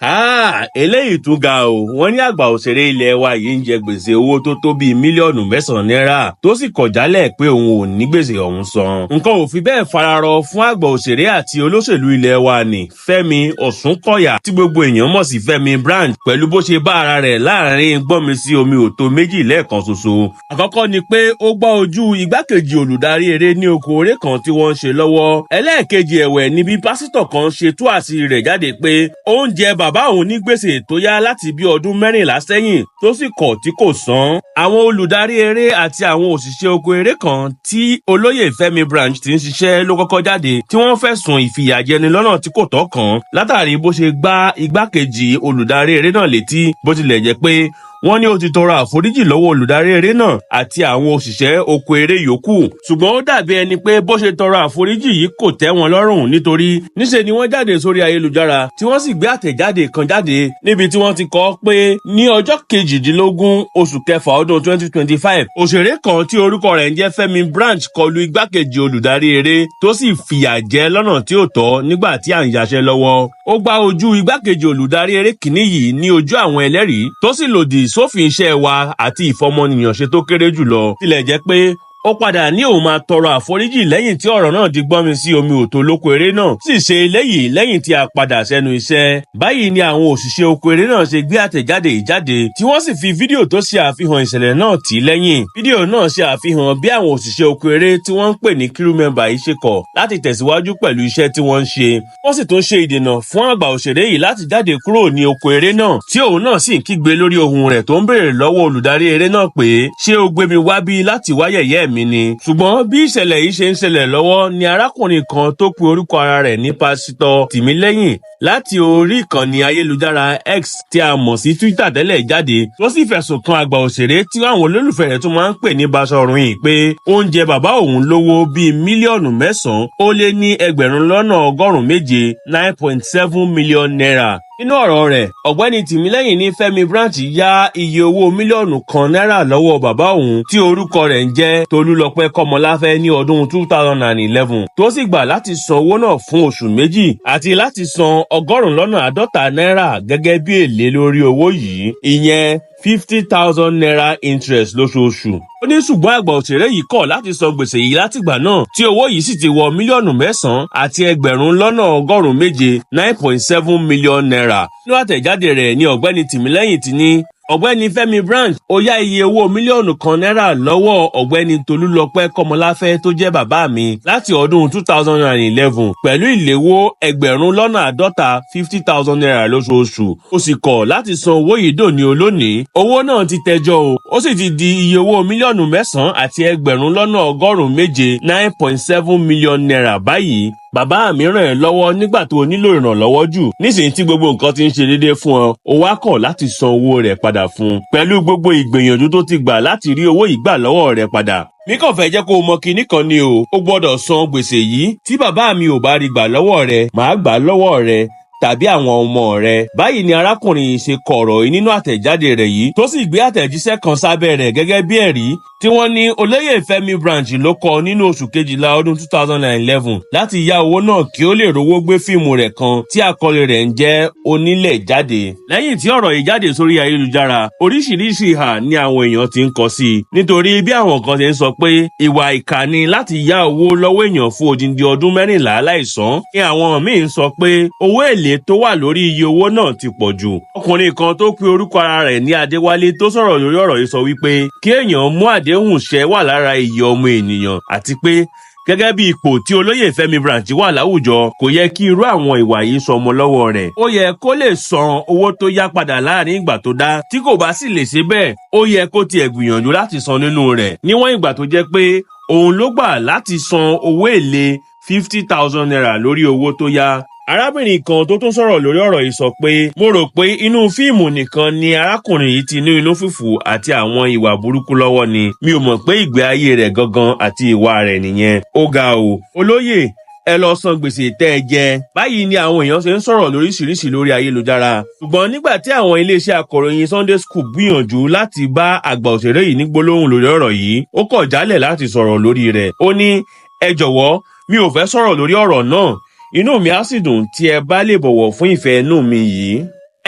Háà, eléyìí tún ga o. Wọ́n ní àgbà òṣèré ilé wa yìí ń jẹ gbèsè owó tó tó bíi mílíọ̀nù 9 náírà, tó sì kọ̀ jálẹ̀ pé òun ò ní gbèsè ọ̀hún san. Nǹkan ò fi bẹ́ẹ̀ fararọ fún àgbà òṣèré àti olóṣèlú ilé wa ní Fẹ́mi Ọ̀ṣunkọ̀yà, tí gbogbo èèyàn mọ̀ sí Fẹ́mi Branch, pẹ̀lú bó ṣe bá ara rẹ̀ láàrin gbọ́nmi sí omi òtó méjì lẹ́ẹ̀kan ṣoṣo. Àkọ́kọ́ ni pé ó gbọ́ ojú igbákejì olùdarí eré ní oko eré kan tí wọ́n ń ṣe lọ́wọ́. Ẹlẹ́ẹ̀kejì ẹ̀wẹ̀ ni bí pásítọ̀ kan ṣe tú àṣírí rẹ̀ jáde pé oúnjẹ bàbá òun ní gbèsè tó yá láti bí ọdún 14 sẹ́yìn, tó sì kọ̀ tí kò san. Àwọn olùdarí eré àti àwọn òṣìṣẹ́ oko eré kan tí olóyè Fẹ́mi Branch ti ń ṣiṣẹ́ ló kọ́kọ́ jáde, tí wọ́n fẹ̀sùn ìfìyàjẹni lọ́nà tí kò tọ́ kàn án látàrí bó ṣe gbá igbákejì olùdarí eré náà létí, bó tilẹ̀ jẹ́ pé wọ́n ní ó ti tọrọ àforíjì lọ́wọ́ olùdarí eré náà àti àwọn òṣìṣẹ́ oko eré yòókù. Ṣùgbọ́n ó dàbí ẹni pé bó ṣe tọrọ àforíjì yìí kò tẹ́ wọn lọ́rùn, nítorí níṣe ni wọ́n jáde sórí ayélujára, tí wọ́n sì gbé àtẹ̀jáde kan jáde níbi tí wọ́n ti kọ pé ní ọjọ́ 18 oṣù kẹfà ọdún 2025, òṣèré kan tí orúkọ rẹ̀ ń jẹ́ Fẹ́mi Branch kọlu igbákejì olùdarí eré, tó sì fìyà jẹ lọ́nà tí ò tọ́ nígbà tí à ń yaṣẹ́ lọ́wọ́. Ó gbá ojú igbákejì olùdarí eré kìíní yìí ní ojú àwọn ẹlẹ́rìí, tó sì lòdì sófin iṣẹ́ wa àti ìfọmọnìyàn ṣe tó kéré jùlọ. Tilẹ̀ jẹ́ pé ó padà ní òun máa tọrọ àforíjì lẹ́yìn tí ọ̀rọ̀ náà di gbọ́nmi sí omi òtó lóko eré náà, sì ṣe eléyìí lẹ́yìn tí a padà sẹ́nu iṣẹ́. Báyìí ni àwọn òṣìṣẹ́ oko eré náà ṣe gbé àtẹ̀jáde yìí jáde, tí wọ́n sì fi fídíò tó ṣe àfihàn ìṣẹ̀lẹ̀ náà tì í lẹ́yìn. Fídíò náà ṣe àfihàn bí àwọn òṣìṣẹ́ oko eré tí wọ́n ń pè ní crew member yìí ṣe kọ̀ láti tẹ̀síwájú pẹ̀lú iṣẹ́ tí wọ́n ń ṣe. Wọ́n sì tún ṣe ìdènà fún àgbà òṣèré yìí láti jáde kúrò ní oko eré náà, tí òun náà sì ń kígbe lórí ohùn rẹ̀, tó ń béèrè lọ́wọ́ olùdarí eré náà pé, "Ṣé o gbé mi wá bí láti wá yẹ̀yẹ́ mi ni?" Ṣùgbọ́n bí ìṣẹ̀lẹ̀ yìí ṣe ń ṣẹlẹ̀ lọ́wọ́ ni arákùnrin kan tó pe orúkọ ara rẹ̀ ní Pásítọ̀ Tìmílẹ́yìn láti orí ìkànnì ayélujára X, tí a mọ̀ sí Twitter tẹ́lẹ̀, jáde, tó sì fẹ̀sùn kan àgbà òṣèré tí àwọn olólùfẹ́ rẹ̀ tún máa ń pè ní Baṣọ̀run yìí pé oúnjẹ bàbá òun lówó bíi mílíọ̀nù 9 ó lé ní ẹgbẹ̀rún lọ́nà 800, ₦9.7 million. Nínú ọ̀rọ̀ rẹ̀, Ọ̀gbẹ́ni Tìmílẹ́yìn ní Fẹ́mi Branch yá iye owó mílíọ̀nù 1 náírà lọ́wọ́ bàbá òun tí orúkọ rẹ̀ ń jẹ́ Tolúlọpẹ́ Kọ́mọláfẹ́ ní ọdún 2011, tó sì gbà láti san owó náà fún oṣù 2 àti láti san 50,000 náírà gẹ́gẹ́ bí èlé lórí owó yìí, ìyẹn ₦50,000 interest lóṣooṣù. Ó ní ṣùgbọ́n àgbà òṣèré yìí kọ̀ láti san gbèsè yìí látìgbà náà, tí owó yìí sì ti wọ mílíọ̀nù 9 àti ẹgbẹ̀rún lọ́nà 800, ₦9.7 million. Nínú àtẹ̀jáde rẹ̀ ní Ọ̀gbẹ́ni Tìmílẹ́yìn ti ní, "Ọ̀gbẹ́ni Fẹ́mi Branch, ó yá iye owó mílíọ̀nù 1 náírà lọ́wọ́ Ọ̀gbẹ́ni Tolúlọpẹ́ Kọ́mọláfẹ́ tó jẹ́ bàbá mi láti ọdún 2011 pẹ̀lú ìléwó ẹgbẹ̀rún lọ́nà 50, ₦50,000 lóṣooṣù. Ó sì kọ̀ láti san owó yìí dòní olónìí. Owó náà ti tẹjọ́ o, ó sì ti di iye owó mílíọ̀nù 9 àti ẹgbẹ̀rún lọ́nà 800, ₦9.7 million báyìí. Bàbá mi ràn ẹ́ lọ́wọ́ nígbà tó o nílò ìrànlọ́wọ́ jù. Nísìnyí tí gbogbo nǹkan ti ń ṣe déédéé fún ọ, o wá kọ̀ láti san owó rẹ̀ padà fún un pẹ̀lú gbogbo ìgbìyànjú tó ti gbà láti rí owó yìí gbà lọ́wọ́ rẹ̀ padà. Mi kàn fẹ́ jẹ́ kó o mọ kinní kan ni o, ó gbọ́dọ̀ san gbèsè yìí. Tí bàbá mi ò bá rí gbà lọ́wọ́ rẹ̀, màá gbà lọ́wọ́ rẹ̀ tàbí àwọn ọmọ rẹ̀." Báyìí ni arákùnrin yìí ṣe kọ ọ̀rọ̀ yìí nínú àtẹ̀jáde rẹ̀ yìí, tó sì gbé àtẹ̀jíṣẹ́ kan sábẹ́ rẹ̀ gẹ́gẹ́ bí ẹ̀rí, tí wọ́n ní olóyè Fẹ́mi Branch ló kọ nínú oṣù kejìlá ọdún 2011 láti yá owó náà kí ó lè rówó gbé fíìmù rẹ̀ kan tí àkọlé rẹ̀ ń jẹ́ Onílẹ̀ jáde. Lẹ́yìn tí ọ̀rọ̀ yìí jáde sórí ayélujára, oríṣiríṣi ìhà ni àwọn èèyàn ti ń kọ sí i, nítorí bí àwọn kan ṣe ń sọ pé ìwà ìkà ni láti yá owó lọ́wọ́ èèyàn fún odindi ọdún 14 láìsan, ní àwọn míì ń sọ pé owó èlé tó wà lórí iye owó náà ti pọ̀ jù. Ọkùnrin kan tó pe orúkọ ara rẹ̀ ní Adéwálé tó sọ̀rọ̀ lórí ọ̀rọ̀ yìí sọ wípé kí èèyàn mú àdéhùn ṣẹ wà lára iyì ọmọ ènìyàn, àti pé gẹ́gẹ́ bí ipò tí olóyè Fẹ́mi Branch wà láwùjọ, kò yẹ kí irú àwọn ìwà yìí sọmọ lọ́wọ́ rẹ̀. Ó yẹ kó lè san owó tó yá padà láàrin ìgbà tó dá. Tí kò bá sì lè ṣe bẹ́ẹ̀, ó yẹ kó tiẹ̀ gbìyànjú láti san nínú rẹ̀, níwọ̀n ìgbà tó jẹ́ pé òun ló gbà láti san owó èlé ₦50,000 lórí owó tó yá. Arábìnrin kan tó tún sọ̀rọ̀ lórí ọ̀rọ̀ yìí sọ pé, "Mo rò pé inú fíìmù nìkan ni arákùnrin yìí ti ní inú fùfù àti àwọn ìwà burúkú lọ́wọ́ ni. Mi ò mọ̀ pé ìgbé ayé rẹ̀ gangan àti ìwà rẹ̀ nìyẹn. Ó ga o. Olóyè, ẹ lọ san gbèsè tẹ́ ẹ jẹ." Báyìí ni àwọn èèyàn ṣe ń sọ̀rọ̀ lóríṣiríṣi lórí ayélujára. Ṣùgbọ́n nígbà tí àwọn iléeṣẹ́ akọ̀ròyìn Sunday Scoop gbìyànjú láti bá àgbà òṣèré yìí ní gbólóhùn lórí ọ̀rọ̀ yìí, ó kọ̀ jálẹ̀ láti sọ̀rọ̀ lórí rẹ̀. Ó ní, "Ẹ jọ̀wọ́, mi ò fẹ́ sọ̀rọ̀ lórí ọ̀rọ̀ náà. Inú mi á sì dùn tí ẹ bá lè bọ̀wọ̀ fún ìfẹ́ inú mi yìí."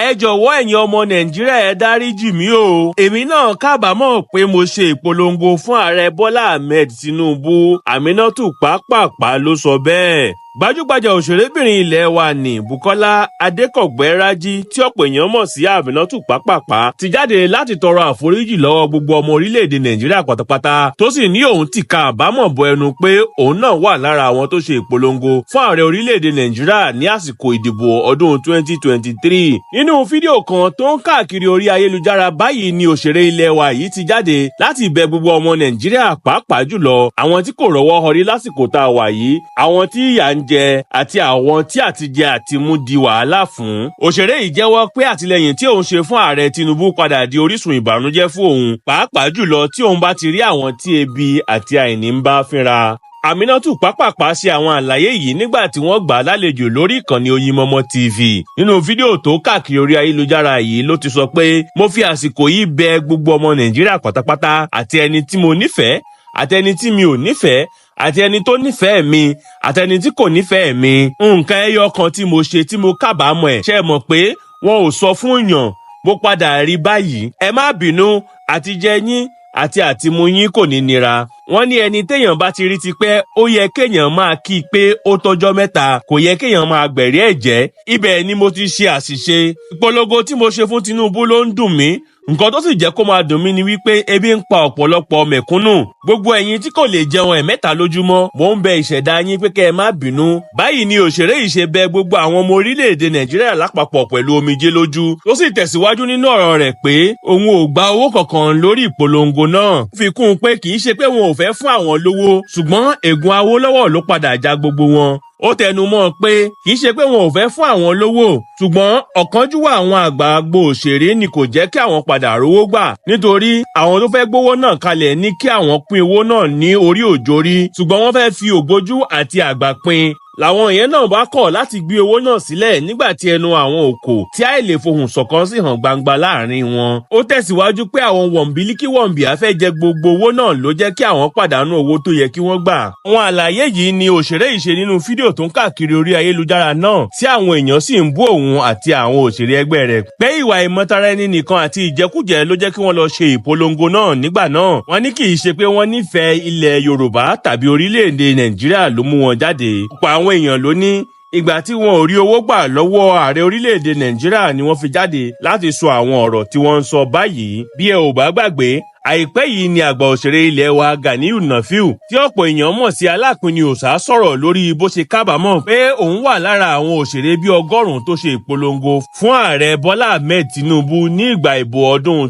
Ẹ jọ̀wọ́, ẹ̀yin ọmọ Nàìjíríà, ẹ dáríjì mí o. Èmi náà kábàámọ̀ pé mo ṣe ìpolongo fún Ààrẹ Bọ́lá Ahmed Tinubu. Aminatu Pápápá ló sọ bẹ́ẹ̀. Gbajúgbajà òṣèrébìnrin ilé wa ní Bukola Adékọ̀gbẹ́ Rájí, tí ọ̀pọ̀ èèyàn mọ̀ sí Aminatu Pápápá, ti jáde láti tọrọ àforíjì lọ́wọ́ gbogbo ọmọ orílẹ̀-èdè Nàìjíríà pátápátá, tó sì ní òun ti ka àbámọ̀ bọ ẹnu pé òun náà wà lára àwọn tó ṣe ìpolongo fún ààrẹ orílẹ̀-èdè Nàìjíríà ní àsìkò ìdìbò ọdún 2023. Nínú fídíò kan tó ń káàkiri orí ayélujára báyìí ni òṣèré ilé wa yìí ti jáde láti bẹ gbogbo ọmọ Nàìjíríà, pàápàá jùlọ àwọn tí kò rọ́wọ́ họrí lásìkò tá a wà yìí, àwọn tí ìyà ń jẹ àti àwọn tí àtijẹ àtimú di wàhálà fún. Òṣèré yìí jẹ́wọ́ pé àtìlẹ́yìn tí òun ṣe fún Ààrẹ Tinubu padà di orísun ìbànújẹ́ fún òun, pàápàá jùlọ tí òun bá ti rí àwọn tí ebi àti àìní ń bá fínra. Aminatu Pápápá ṣe àwọn àlàyé yìí nígbà tí wọ́n gbà á lálejò lórí ìkànnì Oyinmomo TV. Nínú fídíò tó káàkiri orí ayélujára yìí ló ti sọ pé, "Mo fi àsìkò yìí bẹ gbogbo ọmọ Nàìjíríà pátápátá, àti ẹni tí mo nífẹ̀ẹ́ àti ẹni tí mi ò nífẹ̀ẹ́, àti ẹni tó nífẹ̀ẹ́ mi àti ẹni tí kò nífẹ̀ẹ́ mi. Nǹkan ẹyọ kan tí mo ṣe tí mo kábàámọ̀ ẹ̀, ṣe mọ̀ pé wọn ò sọ fún yàn, mo padà rí báyìí. Ẹ má bínú, àti jẹ yín àti àtimú yín kò ní nira." Wọ́n ní ẹni téèyàn bá ti rí ti pẹ́, ó yẹ kéèyàn máa kí i pé ó tọ́jọ́ mẹ́ta, kò yẹ kéèyàn máa gbẹ̀rí ẹ̀jẹ̀. Ibẹ̀ ni mo ti ṣe àṣìṣe. Ìpolongo tí mo ṣe fún Tinubu ló ń dùn mí. Nǹkan tó sì jẹ́ kó máa dùn mí ni wípé ebi ń pa ọ̀pọ̀lọpọ̀ mẹ̀kúnnù. Gbogbo ẹ̀yin tí kò lè jẹun ẹ̀mẹ́ta lójúmọ́, mò ń bẹ ìṣẹ̀dá yín pé kẹ́ ẹ má bínú. Báyìí ni òṣèré yìí ṣe bẹ gbogbo àwọn ọmọ orílẹ̀-èdè Nàìjíríà lápapọ̀ pẹ̀lú omijé lójú, tó sì tẹ̀síwájú nínú ọ̀rọ̀ rẹ̀ pé òun ò gba owó kankan lórí ìpolongo náà. Fi kún un pé kì í ṣe pé wọn ò fẹ́ fún àwọn lówó, ṣùgbọ́n ègún Awólọ́wọ̀ ló padà já gbogbo wọn. Ó tẹnu mọ́ pé kì í ṣe pé wọn ò fẹ́ fún àwọn lówó, ṣùgbọ́n ọ̀kánjúwà àwọn àgbààgbò òṣèré ni kò jẹ́ kí àwọn padà rówó gbà, nítorí àwọn tó fẹ́ gbówó náà kalẹ̀ ní kí àwọn pín owó náà ní orí òjòrí, ṣùgbọ́n wọ́n fẹ́ fi ògbójú àti àgbà pín, làwọn èèyàn náà bá kọ̀ láti gbé owó náà sílẹ̀ nígbà tí ẹnu àwọn òkò tí àìlè fohùn ṣọ̀kan sì hàn gbangba láàrin wọn. Ó tẹ̀síwájú pé àwọn wọ̀nbílíkì wọ̀nbíà fẹ́ jẹ gbogbo owó náà ló jẹ́ kí àwọn pàdánù owó tó yẹ kí wọ́n gbà. Àwọn àlàyé yìí ni òṣèré yìí ṣe nínú fídíò tó ń káàkiri orí ayélujára náà, tí àwọn èèyàn sì ń bú òun àti àwọn òṣèré ẹgbẹ́ rẹ̀ pé ìwà ìmọ̀tara ẹni nìkan àti ìjẹkújẹ ló jẹ́ kí wọ́n lọ ṣe ìpolongo náà nígbà náà. Wọ́n ní kì í ṣe pé wọ́n nífẹ̀ẹ́ ilẹ̀ Yorùbá tàbí orílẹ̀-èdè Nàìjíríà ló mú wọn jáde. Ọ̀pọ̀ àwọn èèyàn ló ní ìgbà tí wọn ò rí owó gbà lọ́wọ́ ààrẹ orílẹ̀-èdè Nàìjíríà ni wọ́n fi jáde láti sọ àwọn ọ̀rọ̀ tí wọ́n ń sọ báyìí. Bí ẹ ò bá gbàgbé, àìpẹ́ yìí ni àgbà òṣèré ilé wa Ganiyu Nafiu, tí ọ̀pọ̀ èèyàn mọ̀ sí Alápinni Òòṣà, sọ̀rọ̀ lórí bó ṣe kábàámọ̀ pé òun wà lára àwọn òṣèré bíi 100 tó ṣe ìpolongo fún Ààrẹ Bọ́lá Ahmed Tinubu ní ìgbà ìbò ọdún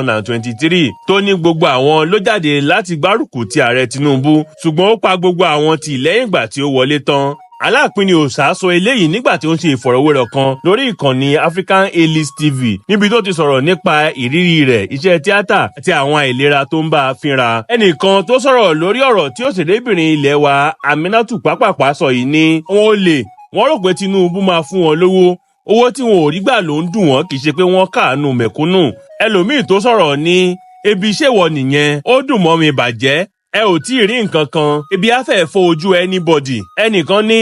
2023, tó ní gbogbo àwọn ló jáde láti gbárùkù ti Ààrẹ Tinubu, ṣùgbọ́n ó pa gbogbo àwọn tì lẹ́yìn ìgbà tí ó wọlé tán. Aláàpínì Òòṣà sọ eléyìí nígbà tí ó ń ṣe ìfọ̀rọ̀wérọ̀ kan lórí ìkànnì African A-List TV, níbi tó ti sọ̀rọ̀ nípa ìrírí rẹ̀, iṣẹ́ tíátà àti àwọn àìlera tó ń bá a fínra. Ẹnìkan tó sọ̀rọ̀ lórí ọ̀rọ̀ tí òṣèrébìnrin ilé wa Aminatu Pápápá sọ yìí ní wọn ò lè wọ́n rò pé Tinubu máa fún wọn lówó. Owó tí wọn ò rí gbà ló ń dùn wọ́n, kì í ṣe pé wọ́n káàánú mẹ̀kúnnù. Ẹlòmíì tó sọ̀rọ̀ ní, "Ebi ṣèwọ nìyẹn, ó dùn mọ́ mi bàjẹ́, ẹ ò tí ì rí nǹkan kan, ebi á fẹ́ fọ́ ojú anybody." Ẹnìkan ní,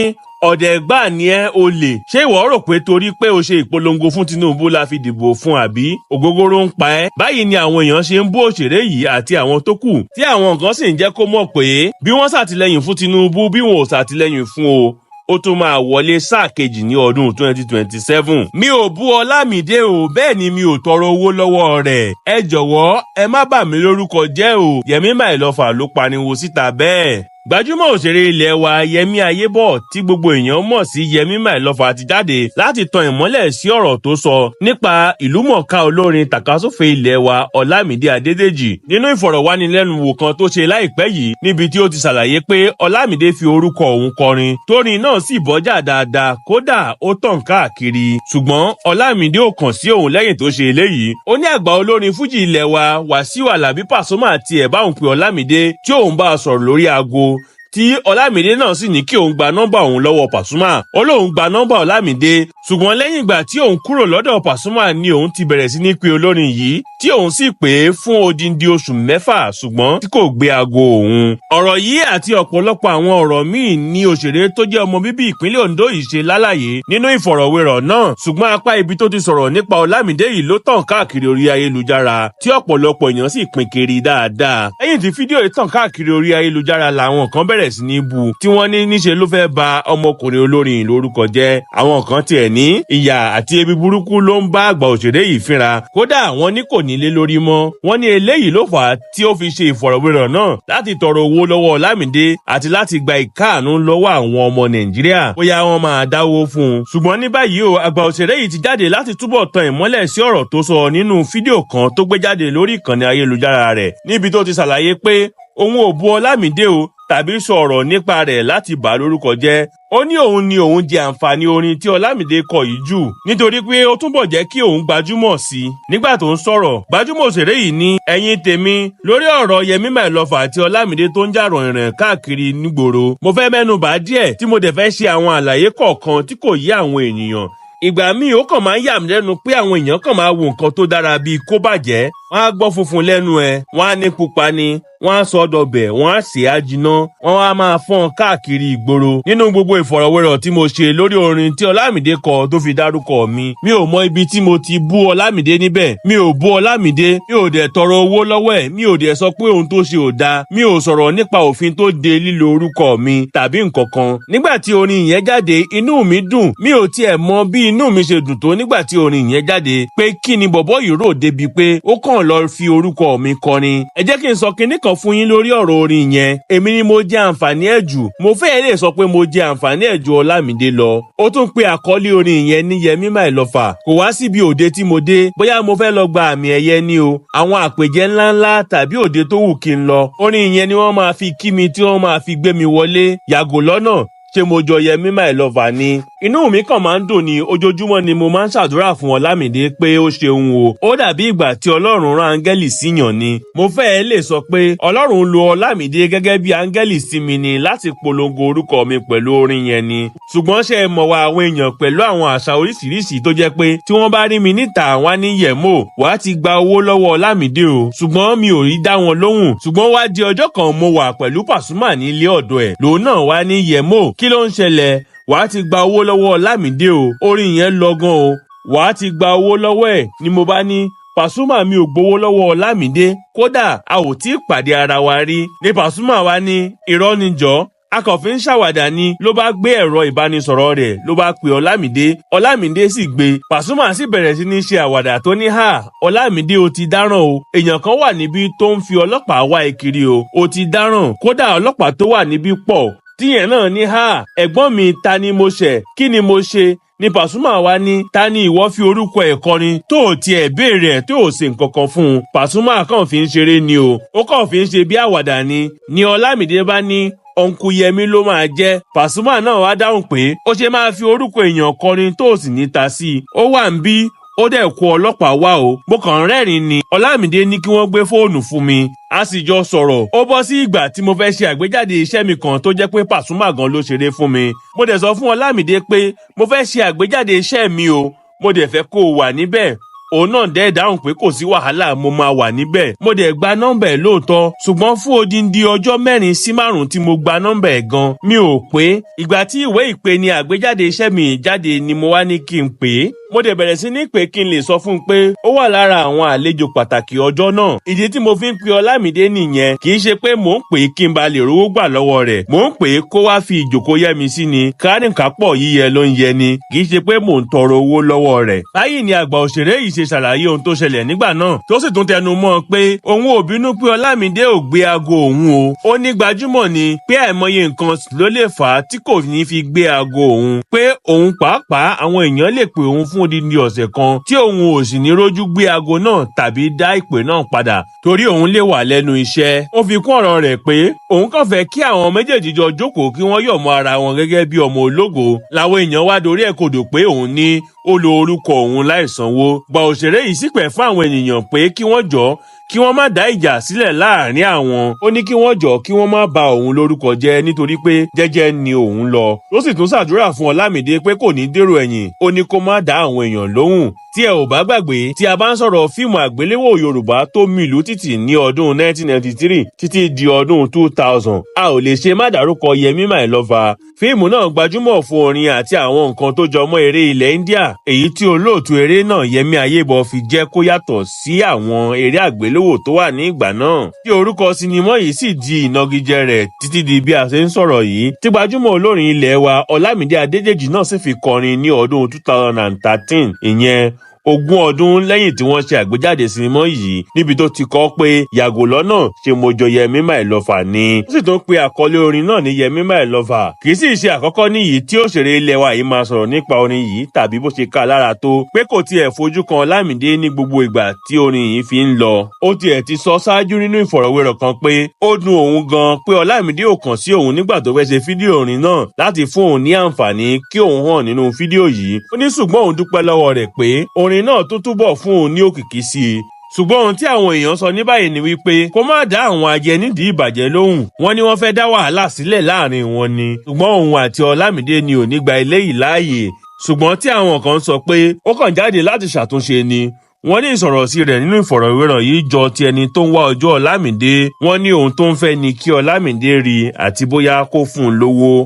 "Ọ̀dẹ̀ gbà ní ẹ́, o lè ṣé ìwọ rò pé torí pé o ṣe ìpolongo fún Tinubu la fi dìbò fún, àbí ògógóró ń pa ẹ́?" Báyìí ni àwọn èèyàn ṣe ń bú òṣèré yìí àti àwọn tó kù, tí àwọn kan sì ń jẹ́ kó mọ̀ pé bí wọ́n ṣàtìlẹ́yìn fún Tinubu, bí wọn ò ṣàtìlẹ́yìn fún o, ó tún máa wọlé sáà kejì ní ọdún 2027. Mi ò bú Ọlámídé o, bẹ́ẹ̀ ni mi ò tọrọ owó lọ́wọ́ rẹ̀. Ẹ jọ̀wọ́, ẹ má bà mí lórúkọ jẹ́ o. Yẹmí Mylover ló pariwo síta bẹ́ẹ̀. Gbajúmọ̀ òṣèré ilé wa Yẹmí Ayébọ̀, tí gbogbo èèyàn mọ̀ sí Yẹmí Mylover, ti jáde láti tan ìmọ́lẹ̀ sí ọ̀rọ̀ tó sọ nípa ìlúmọ̀ọ́ká olórin tàkasúfè ilé wa Ọlámídé Adédèjì nínú ìfọ̀rọ̀wánilẹ́nuwò kan tó ṣe láìpẹ́ yìí, níbi tí ó ti ṣàlàyé pé Ọlámídé fi orúkọ òun kọrin, tórin náà sì bọ́jà dáadáa, kódà ó tàn káàkiri, ṣùgbọ́n Ọlámídé ò kàn sí òun lẹ́yìn tó ṣe eléyìí. Ó ní àgbà olórin fújì ilé wa Wàsíù Àlàbí Pàsúmà tiẹ̀ bá òun pe Ọlámídé, tí òun bá a sọ̀rọ̀ lórí aago. Tí Ọlámídé náà sì ní kí òun gba nọ́mbà òun lọ́wọ́ Pasuma. Ó lóun gba nọ́mbà Ọlámídé, ṣùgbọ́n lẹ́yìn ìgbà tí òun kúrò lọ́dọ̀ Pasuma ni òun ti bẹ̀rẹ̀ sí ní pe olórin yìí, tí òun sì pè é fún odindi oṣù 6, ṣùgbọ́n tí kò gbé aago òun. Ọ̀rọ̀ yìí àti ọ̀pọ̀lọpọ̀ àwọn ọ̀rọ̀ míì ní òṣèré tó jẹ́ ọmọ bíbí ìpínlẹ̀ Ondo yìí ṣe lálàyé nínú ìfọ̀rọ̀wérọ̀ náà, ṣùgbọ́n apá ibi tó ti sọ̀rọ̀ nípa Ọlámídé yìí ló tàn káàkiri orí ayélujára, tí ọ̀pọ̀lọpọ̀ èèyàn sì pín kiri dáadáa. Lẹ́yìn tí fídíò yìí tàn káàkiri orí ayélujára làwọn kan bẹ̀rẹ̀ sí ní bu, tí wọ́n ní níṣe ló fẹ́ ba ọmọkùnrin olórin lórúkọ jẹ́. Àwọn kan tiẹ̀ ní ìyà àti ebi burúkú ló ń bá àgbà òṣèré yìí fínra, kódà wọ́n ní kò nílé lórí mọ́. Wọ́n ní eléyìí ló fà á tí ó fi ṣe ìfọ̀rọ̀wérọ̀ náà láti tọrọ owó lọ́wọ́ Ọlámídé àti láti gba ìkáàánú lọ́wọ́ àwọn ọmọ Nàìjíríà, bóyá wọ́n máa dáwó fún un. Ṣùgbọ́n ní báyìí o, àgbà òṣèré yìí ti jáde láti túbọ̀ tan ìmọ́lẹ̀ sí ọ̀rọ̀ tó sọ nínú fídíò kan tó gbé jáde lórí ìkànnì ayélujára rẹ̀, níbi tó ti ṣàlàyé pé òun ò bu Ọlámídé o tàbí sọ ọ̀rọ̀ nípa rẹ̀ láti bà á lórúkọ jẹ́. Ó ní òun ni òun jẹ àǹfààní orin tí Ọlámídé kọ yìí jù, nítorí pé ó túbọ̀ jẹ́ kí òun gbajúmọ̀ sí i. Nígbà tó ń sọ̀rọ̀, gbajúmọ̀ òṣèré yìí ní, "Ẹ̀yin tèmi, lórí ọ̀rọ̀ Yẹmí My Lover àti Ọlámídé tó ń jà rànyìnràn káàkiri nígboro, mo fẹ́ mẹ́nu bà díẹ̀, tí mo dẹ̀ fẹ́ ṣe àwọn àlàyé kọ̀ọ̀kan tí kò yé àwọn ènìyàn. Ìgbà míì, ó kàn máa ń yà mí lẹ́nu pé àwọn èèyàn kàn máa wo nǹkan tó dára bíi kó bàjẹ́. Wọ́n á gbọ́ funfun lẹ́nu ẹ̀, wọ́n á ní pupa ni, wọ́n á sọ dọbẹ̀, wọ́n á sè á jiná, wọ́n á máa fọ́n káàkiri ìgboro. Nínú gbogbo ìfọ̀rọ̀wérọ̀ tí mo ṣe lórí orin tí Ọlámídé kọ tó fi dárúkọ mi, mi ò mọ ibi tí mo ti bú Ọlámídé níbẹ̀. Mi ò bú Ọlámídé, mi ò dẹ̀ tọrọ owó lọ́wọ́ ẹ̀, mi ò dẹ̀ sọ pé ohun tó ṣe ò dáa, mi ò sọ̀rọ̀ nípa òfin tó de lílo orúkọ mi tàbí nǹkan kan. Nígbà tí orin yẹn jáde, inú mi dùn. Mi ò tiẹ̀ mọ bí inú mi ṣe dùn tó nígbà tí orin yẹn jáde, pé kí ni bọ̀bọ́ yìí rò débi pé ó kàn lọ fi orúkọ mi kọrin. Ẹ jẹ́ kí n sọ kinní kan fún yín lórí ọ̀rọ̀ orin yẹn. Èmi ni mo jẹ àǹfààní ẹ̀ jù. Mo fẹ́ẹ̀ lè sọ pé mo jẹ àǹfààní ẹ̀ ju Ọlámídé lọ. Ó tún pe àkọlé orin yẹn ní Yẹmí My Lover. Kò wá síbi òde tí mo dé, bóyá mo fẹ́ lọ gba àmì ẹ̀yẹ ni o, àwọn àpèjẹ ńláńlá tàbí òde tó wù kí n lọ, orin yẹn ni wọ́n máa fi kí mi, tí wọ́n máa fi gbé mi wọlé: 'Yàgò lọ́nà, ṣé mo jọ Yẹmí My Lover ni?' Inú mi kàn máa ń dùn ní ojoojúmọ́ ni mo máa ń ṣàdúrà fún Ọlámídé pé ó ṣeun o. Ó dàbí ìgbà tí Ọlọ́run rán áńgẹ́lì síyàn ni. Mo fẹ́ẹ́ lè sọ pé Ọlọ́run lo Ọlámídé gẹ́gẹ́ bí áńgẹ́lì sí mi ni láti polongo orúkọ mi pẹ̀lú orin yẹn ni. Ṣùgbọ́n ṣe é mọ̀ wá àwọn èèyàn pẹ̀lú àwọn àṣà oríṣiríṣi tó jẹ́ pé tí wọ́n bá rí mi níta, wá ní, 'Yẹ̀mò, wàá ti gba owó lọ́wọ́ Ọlámídé o.' Ṣùgbọ́n mi ò rí dá wọn lóhùn. Ṣùgbọ́n wá di ọjọ́ kan, mo wà pẹ̀lú Pàṣúmà nílé ọ̀dọ̀ ẹ̀, lòun náà wá ní, 'Yẹ̀mò, kí ló ń ṣẹlẹ̀? Wàá ti gba owó lọ́wọ́ Ọlámídé o. Orin yẹn lọ gan o. Wàá ti gba owó lọ́wọ́ ẹ̀.' Ni mo bá ní, 'Pàṣúmà, mi ò gbowó lọ́wọ́ Ọlámídé, kódà a ò tí ì pàdé ara wa rí.' Ní Pàṣúmà wa ní, 'Irọ́ níjọ́, akọ̀fin ń ṣàwàdà ni.' Ló bá gbé ẹ̀rọ ìbánisọ̀rọ̀ rẹ̀, ló bá pe Ọlámídé. Ọlámídé sì gbé. Pàṣúmà sì bẹ̀rẹ̀ sí ní ṣe àwàdà tó ní, 'Ha, Ọlámídé, o ti dáràn o. Èèyàn kan wà níbí tó ń fi ọlọ́pàá wá ẹ kiri o. O ti dáràn, kódà ọlọ́pàá tó wà níbí pọ̀.' Tíyẹn náà ní, 'Ha, ẹ̀gbọ́n mi, ta ni mo ṣẹ̀? Kí ni mo ṣe?' Ní Pàṣúmà wa ní, 'Ta ni ìwọ fi orúkọ ẹ̀ kọrin tó ò tiẹ̀ béèrè ẹ̀, tó ò ṣe nǹkan kan fún un? Pàṣúmà kàn fi ń ṣeré ni o. Ó kàn fi ń ṣe bí àwàdà ni.' Ní Ọlámídé bá ní, 'Uncle Yẹmí ló máa jẹ́.' Pàṣúmà náà wá dáhùn pé, 'Ó ṣe máa fi orúkọ èèyàn kọrin tó sì ní ta sí i? Ó wà ń bí, ó dẹ̀ kó ọlọ́pàá wá o.' Mo kàn ń rẹ́rìn ni. Ọlámídé ní kí wọ́n gbé fóònù fún mi, a sì jọ sọ̀rọ̀. Ó bọ́ sí ìgbà tí mo fẹ́ ṣe àgbéjáde iṣẹ́ mi kan tó jẹ́ pé Pàṣúmà gan ló ṣeré fún mi. Mo dẹ̀ sọ fún Ọlámídé pé mo fẹ́ ṣe àgbéjáde iṣẹ́ mi o, mo dẹ̀ fẹ́ kó o wà níbẹ̀. Òun náà dẹ́ dáhùn pé kò sí wàhálà, mo máa wà níbẹ̀. Mo dẹ̀ gba nọ́mbà ẹ̀ lóòótọ́, ṣùgbọ́n fún odindi ọjọ́ 4 sí 5 tí mo gba nọ́mbà ẹ̀ gan, mi ò pé. Ìgbà tí ìwé ìpè ní àgbéjáde iṣẹ́ mi jáde ni mo wá ní kí n pè é. Mo dẹ̀ bẹ̀rẹ̀ sí ní pé kí n lè sọ fún un pé ó wà lára àwọn àlejò pàtàkì ọjọ́ náà. Ìdí tí mo fi ń pe Ọlámídé nìyẹn. Kì í ṣe pé mò ń pè é kí n ba lè rówó gbà lọ́wọ́ rẹ̀. Mò ń pè é kó wá fi ìjòkó yẹ́ mi sí ni. Kárìnkápọ̀ yíyẹ ló ń yẹ ni, kì í ṣe pé mò ń tọrọ owó lọ́wọ́ rẹ̀." Báyìí ni àgbà òṣèré yìí ṣe ṣàlàyé ohun tó ṣẹlẹ̀ nígbà náà, tó sì tún tẹnu mọ́ ọ pé òun ò bínú pé Ọlámídé ò gbé aago òun o. Ó ní gbajúmọ̀ ni, pé àìmọye nǹkan ló lè fà á tí kò ní fi gbé aago òun, pé òun pàápàá, àwọn èèyàn lè pè òun fún odindi ọ̀sẹ̀ kan tí òun ò sì ní rójú gbé aago náà tàbí dá ìpè náà padà, torí òun lè wà lẹ́nu iṣẹ́. Ó fi kún ọ̀rọ̀ rẹ̀ pé òun kàn fẹ́ kí àwọn méjèèjì jọ jókòó, kí wọ́n yọ̀ mọ́ ara wọn gẹ́gẹ́ bí ọmọ ológo. Làwọn èèyàn wá dorí ẹ̀ kodò pé òun ní Ó lo orúkọ òun láìsanwó. Gba òṣèré yìí sípẹ̀ fún àwọn ènìyàn pé kí wọ́n jọ, kí wọ́n má dá ìjà sílẹ̀ láàrin àwọn. Ó ní kí wọ́n jọ, kí wọ́n má ba òun lórúkọ jẹ́, nítorí pé jẹ́jẹ́ ni òun lọ. Ó sì tún ṣàdúrà fún Ọlámídé pé kò ní dèrò ẹ̀yìn. Ó ní kó má dá àwọn èèyàn lóhùn. Tí ẹ ò bá gbàgbé, tí a bá ń sọ̀rọ̀ fíìmù àgbéléwò Yorùbá tó mìlú tìtì ní ọdún 1993 títí di ọdún 2000, a ò lè ṣe má dárúkọ Yẹmí My Lover. Fíìmù náà gbajúmọ̀ fún orin àti àwọn nǹkan tó jọ mọ́ eré ilẹ̀ India, èyí tí olóòtú eré náà, Yẹmí Ayébọ, fi jẹ́ kó yàtọ̀ sí àwọn eré àgbéléwò tó wà ní ìgbà náà, tí orúkọ sinimá yìí sì di ìnagijẹ rẹ̀ títí di bí a ṣe ń sọ̀rọ̀ yìí, tí gbajúmọ̀ olórin ilẹ̀ wa Ọlámídé Adédèjì náà sì fi kọrin ní ọdún 2013, ìyẹn 20 ọdún lẹ́yìn tí wọ́n ṣe àgbéjáde sinimá yìí, níbi tó ti kọ pé "Yàgò lọ́nà, ṣe mo jọ Yẹmí My Lover ni?" Ó sì tún pe àkọlé orin náà ní Yẹmí My Lover. Kì í sì ṣe àkọ́kọ́ níyìí tí òṣèré ilẹ̀ wa yìí máa sọ̀rọ̀ nípa orin yìí tàbí bó ṣe ká lára tó pé kò tiẹ̀ fojú kan Ọlámídé ní gbogbo ìgbà tí orin yìí fi ń lọ. Ó tiẹ̀ ti sọ ṣáájú nínú ìfọ̀rọ̀wérọ̀ kan pé ó dùn òun gan pé Ọlámídé ò kàn sí òun nígbà tó fẹ́ ṣe fídíò orin náà láti fún òun ní àǹfààní kí òun hàn nínú fídíò yìí. Ó ní ṣùgbọ́n òun dúpẹ́ lọ́wọ́ rẹ̀ pé orin náà tó túbọ̀ fún òun ní òkìkí sí i. Ṣùgbọ́n ohun tí àwọn èèyàn sọ ní báyìí ni wípé kó má dá àwọn ajẹ nídìí ìbàjẹ́ lóhùn. Wọ́n ní wọ́n fẹ́ dá wàhálà sílẹ̀ láàrin wọn ni, ṣùgbọ́n òun àti Ọlámídé ni ò ní gba eléyìí láàyè. Ṣùgbọ́n tí àwọn kan sọ pé ó kàn jáde láti ṣàtúnṣe ni, wọ́n ní ìsọ̀rọ̀sí rẹ̀ nínú ìfọ̀rọ̀wérọ̀ yìí jọ ti ẹni tó ń wá ọjọ́ Ọlámídé. Wọ́n ní ohun tó ń fẹ́ ni kí Ọlámídé rí àti bóyá kó fún un lówó.